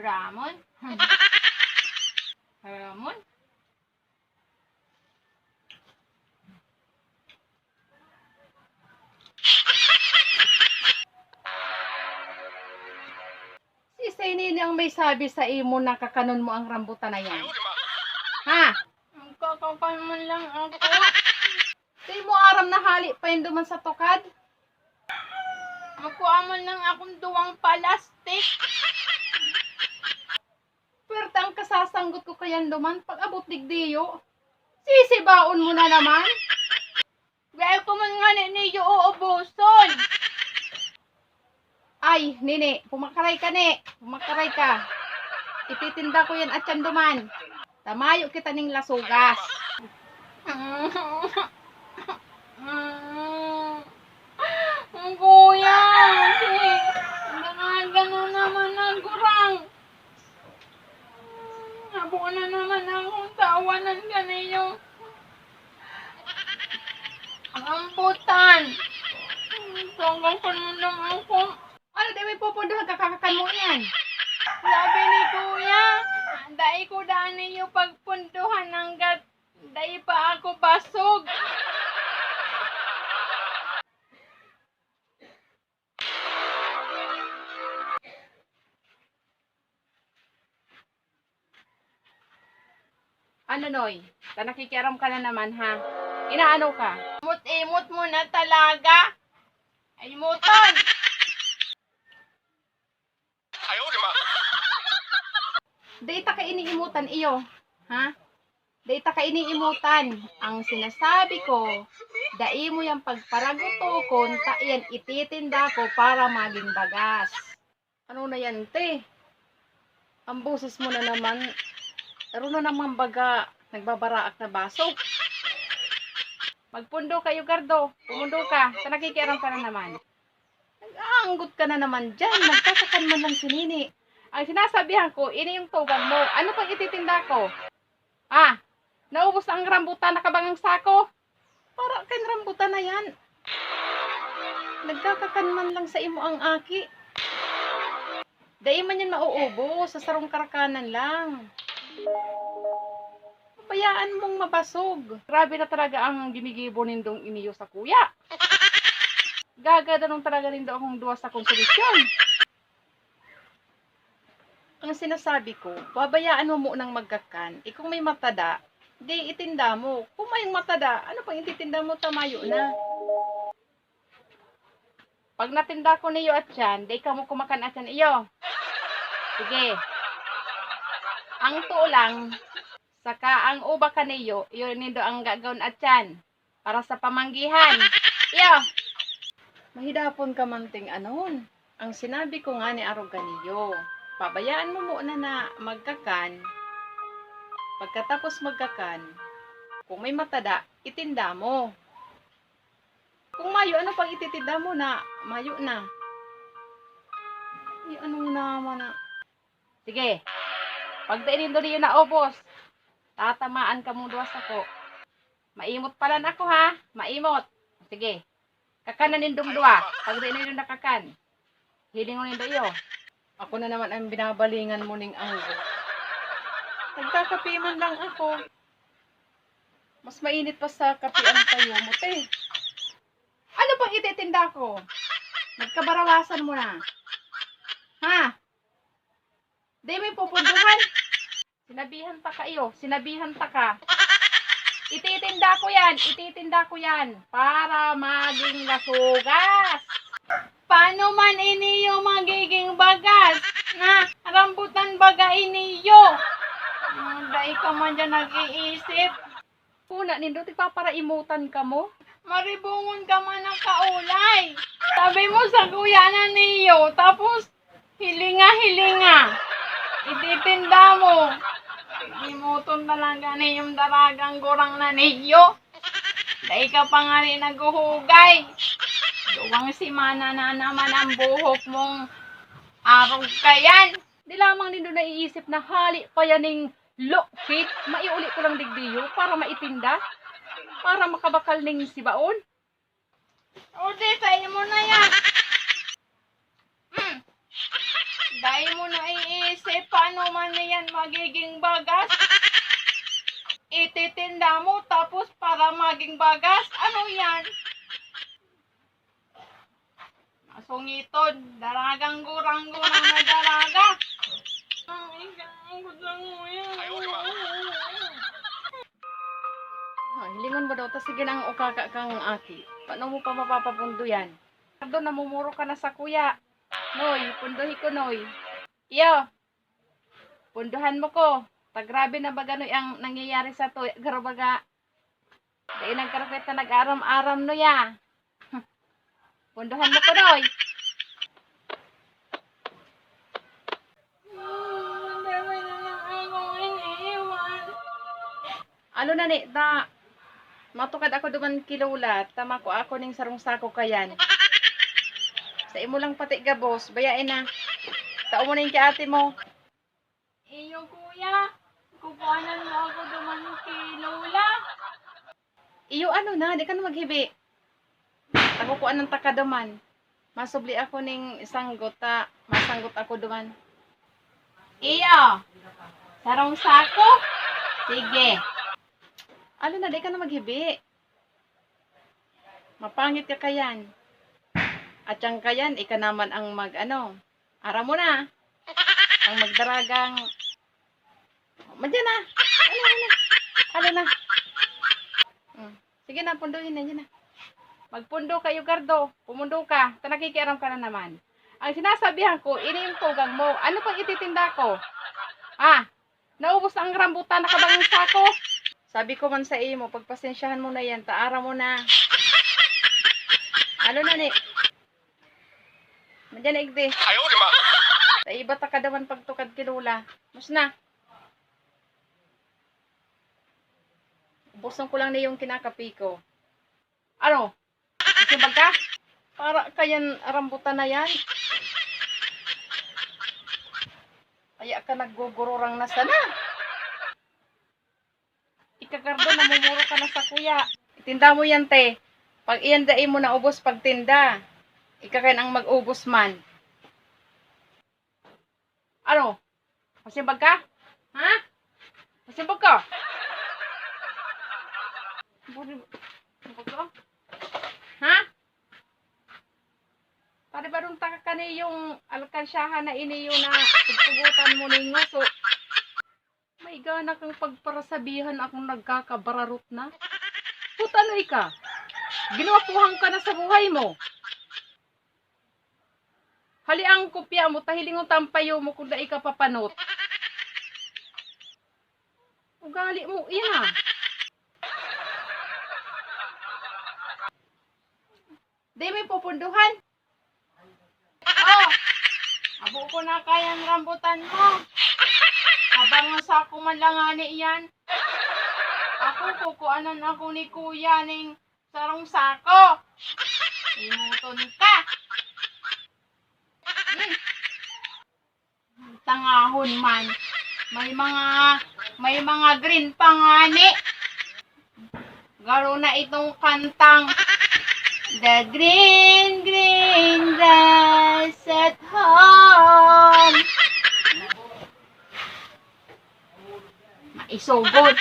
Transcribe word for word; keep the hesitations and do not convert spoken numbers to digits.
Ramon? Ramon? Si Sainini ang may sabi sa imo na kakanon mo ang rambutan na yan. Ha? Magkakakan man lang ako. Di mo aram na hali pa yun duman sa tukad? Magkuha man lang akong duwang palastik. Pwerte ang kasasanggot ko kayan duman pag abot digdiyo. Sisibaon mo na naman. Dai ko man ngani niyo uubuson. Ay, nini, pumakaray ka, ni. Pumakaray ka. Ititinda ko yan at yan duman. Tamayo kita ning lasugas. Ang kuya, si, nagagano naman ang gurang. Abo na naman akong tawanan kaniyo. Ang ambutan. Tanggapan mo lang ako. Ano, di may pupundohan ka, kakakan mo yan? Sabi ni Kuya, dai ko daan niyo pagpundohan hanggat dai pa ako basog. Ano, Noy? Ta nakikiaram ka na naman, ha? Inaano ka? Imot-imot mo na talaga. Ay, muton! Ayaw, di ba? Dai ta ka iniimutan iyo, ha? Dai ta ka iniimutan. Ang sinasabi ko, dai mo yan pagparagutokon, ta iyan ititinda ko para maging bagas. Ano na yan, te? Ang boses mo na naman, aro na naman baga, nagbabaraak na baso. Magpundo kayo, Gardo. Pumundo ka. Ta nakikiaram ka na naman. Nag-aanggot ka na naman dyan. Nagkakakan man lang si Nini. Ang sinasabihan ko, ini yung tugang mo. Ano pang ititinda ko? Ah, naubos na ang rambutan na kabangang sako. Para kan rambutan na yan. Nagkakakan man lang sa imo ang aki. Dai man yan mauubos, sa sarong karakanan lang. Pabayaan mong mabasog. Grabe na talaga ang ginigibo nindong iniyo sa kuya. Gagadanong talaga nindo akong duwa sa konsumisyon. Ang sinasabi ko, pabayaan mo munang magkakan. Eh, kung may matada, di itinda mo. Kung mayong matada, ano pang ititinda mo, tamayo na. Pag natinda ko niyo atyan, di kamo kumakan atyan iyo. Sige. Ang tuo lang, saka ang uba kaniyo, iyo nindo ang gagawon atyan. Para sa pamanggihan. Iyo. Mahidapon ka man ting anon. Ang sinabi ko ngani arog kaniyo, pabayaan mo muna na magkakan. Pagkatapos magkakan, kung may matada, itinda mo. Kung mayo, ano pang ititinda mo na mayo na? Ay, ano naman na? Sige. Pag dai nindo niyo naubos, tatamaan kamong duwa sako. Maimot palan ako, ha? Maimot. Sige. Kakan na nindong duwa. Pag dai nindo nakakan, hilingon nindo iyo. Ako na naman ang binabalingan mo ning anggo. Nagkakape man lang ako. Mas mainit pa sa kape ang tayo mo, te. Ano pang ititinda ko? Nagkabarawasan mo na. Ha? Di mo pupunduhan? Sinabihan ta ka iyo, sinabihan ta ka. Ititinda ko yan, ititinda ko yan para maging lasugas. Paano man iniyo magiging bagas na rambutan baga iniyo? Hmm, dai ka man dyan nag-iisip. Puna nindo, tigpaparaimutan kamo. Maribungon ka man nakaulay. Sabi mo sa kuya na niyo, tapos hilinga-hilinga. Ititinda mo. Imuton talaga niyong daragang gurang na niyo. Dai ka pa ngani naghuhugay. Duwang semana na naman ang buhok mong arog kayan. Di lamang nindo naiisip na hali pa yan ning lokit, maiuli ko lang digdiyo para maitinda, para makabakal ning sibaon. O di, sa imo na yan. Hmm. Dai mo naiisip paano man na yan magiging bagas? Ititinda mo tapos para maging bagas? Ano yan? Masungiton, daragang gurang-gurang na daraga. Ang ika, ang gutang mo yan. Ah, hilingon mo daw, ta sige na ang ukaka kang aki. Paano mo pa mapapapundo yan? Ricardo, namumuro ka na sa kuya. Noy, punduhi ko, Noy. Iyo, punduhan mo ko. Ta grabe na baga, Noy, ang nangyayari sa to. Garo baga, dai nagkarapit na nag-aram-aram, Noy, ah. Punduhan mo ko, Noy. Ano na ni, ta matukad ako duman ki Lola, ta makua ako ning sarong sako kayan. Sa imo lang pati gabos, bayae na. Tao mo na yung kay ate mo. Iyo, kuya. Kukuhanan mo ako duman ki Lola. Iyo, ano na, di ka na maghibi. Takukuan ng taka duman. Masubli ako ning sanggot, ta masanggot ako duman. Iyo, sarong sako? Sige. Ano na, di ka na maghibi. Mapangit ka kayan. At yang kayan, ika naman ang mag, ano, aram mo na, ang magdaragang, madyan na. Ano, ano, ano na? Hmm. Sige na, punduhin na, yan na. Magpundo kayo, Gardo. Pumundo ka. Ta nakikiaram ka na naman. Ang sinasabihan ko, ini yung tugang mo. Ano pang ititinda ko? Ah, naubos na ang rambutan, nakabangang sako. Sabi ko man sa imo, pagpasensyahan mo na yan, ta aram mo na. Ano na ni? Madyan na, igdi. Ayaw, di ba? Sa iba ta ka daman pagtukad ki Lola. Mus na. Ubuson ko lang na yung kinakape ko. Ano? Kasi baga, para kayan rambutan na yan. Kaya ka naggugururang na sana. Ika, Gardo, namumuro ka na sa kuya. Itinda mo yan, te. Pag iyan dai mo naubos pagtinda, ika kayan ang mag-ubos man. Ano? Masimbag ka? Ha? Masimbag ka? Masimbag ka? Ha? Pare ba nung taka ka na yung alkansyahan na ini yun na pagtugutan mo ning nguso? May gana kang pagparasabihan akong nagkakabararot na? Puta, ano ika? Ginawapuhan ka na sa buhay mo. Hali ang kopya mo, ta hilingon ta ang payo mo kung dai ka papanot. Ugali mo, iya. Di mo pupunduhan? Oh, abo ko na kayang rambutan mo. Abang sa ako man lang ani iyan. Ako, kukuanan ako ni kuya ning sarong sako. Imuton ka. Hmm. Tangahon man. May mga, may mga green pa ngani. Garo na itong kantang The Green Green Grass at Home. Maisugod.